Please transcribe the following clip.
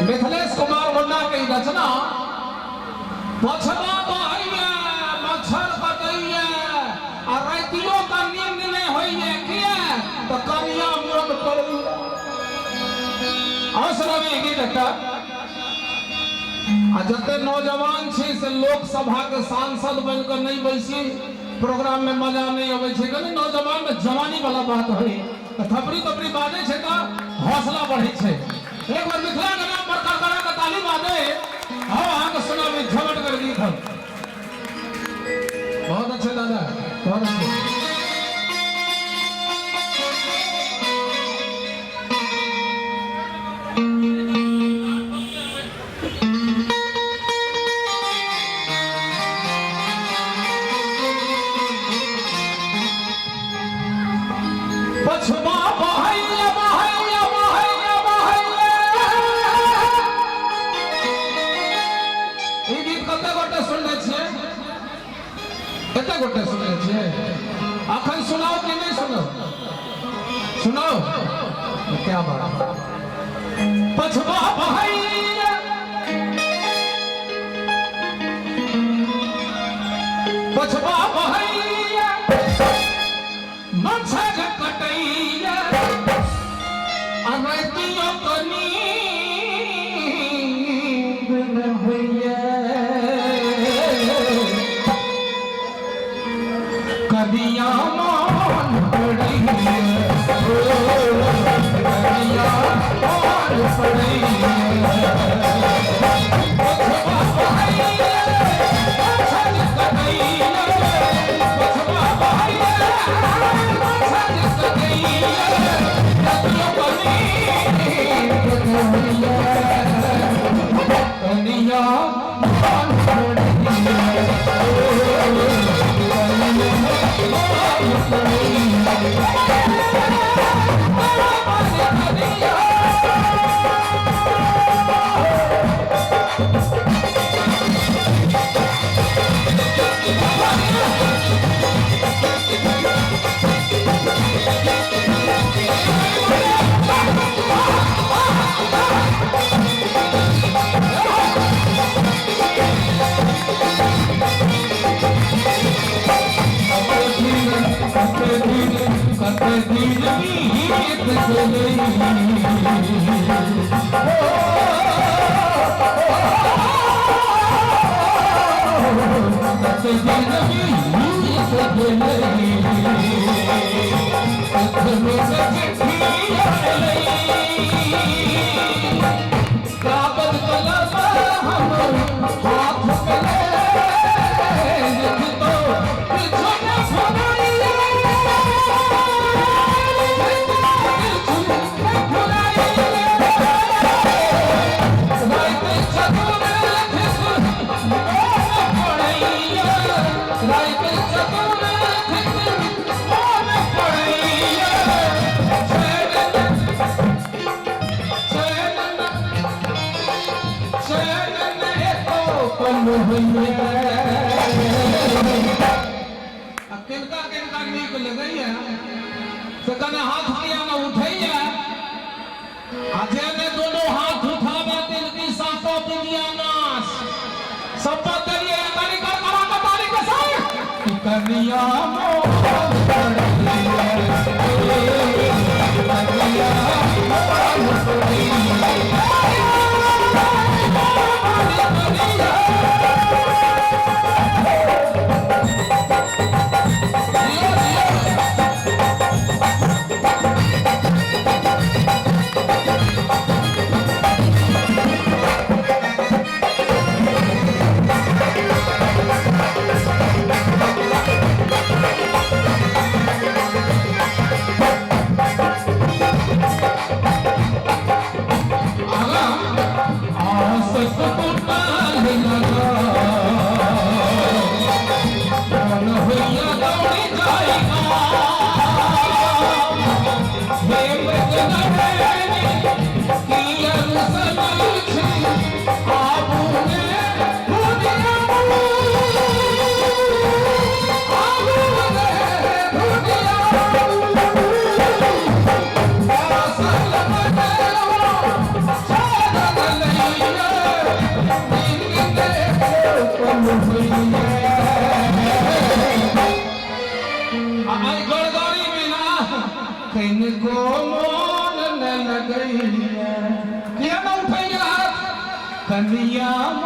मिथिलेश कुमार मुन्ना के ई रचना पछबा बहैया मच्छर कटैया आ रातियो का नींद नहीं होइए किया तो कनिया मोन पड़ैया। और सुनाबी गीत एकटा। आ जते नौजवान छी से लोकसभा के सांसद बन के नहीं बैसी, प्रोग्राम में मजा नहीं अबै छै। कनि नौजवान में जवानी वाला बात होई तऽ थपड़ी तपड़ी बाजै छै तऽ हौसला बढ़ै छै। एक बार मिथिला के नाम पर करकरा के ताली बाजे। हाँ, अहाँ के सुनाबी झमट कर गीत हम। बहुत अच्छे दादा, बहुत अच्छे। पछबा बहैया बहैया बहैया बहैया। ई गीत कते गोटे सुनने छियै? कते गोटे सुनने छियै? अखन सुनाउ कि नहि सुनाउ? सुनाउ। क्या बात। पछबा बहैया पछबा बहैया मच्छर कटैया अनतियो कनी होइया कनिया मान पड़ैया, कनिया मान पड़ैया। पछबा बहैया मच्छर कटैया, पछबा बहैया मच्छर कटैया रतियो कनी होइया कनिया मान पड़ैया, कनिया कते दिन बीत गेलै, कते दिन बीत गेलै, कखनो चिट्ठी अयलै, कागज कलम हम हाथ में ले लिखतो किछु न भुलाइए, किछु न भुलाइए। राति चतुर्थ मोन पड़ैया, राति चतुर्थ मोन पड़ैया, चैन चैन चैन एको पल होइए। आ किनका किनका नीक लगैया से कने हाथ किया न उठैया, आ जे ने दोनों हाथ उठावे तिनकी सातों दुनिया नाश। सब देलिए कनी कर करा के ताली के संग कि कनिया मोल पड़ैया, कनिया मोल पड़ैया। जियो जियो। आगा आस टूटल लगा मन होइया दौड़ी जाएगा, हे मृगनयनी किया रुसल छी, आबू ने दुनिया, आबू ने दुनिया। आसल मनवा चरण। कनिया।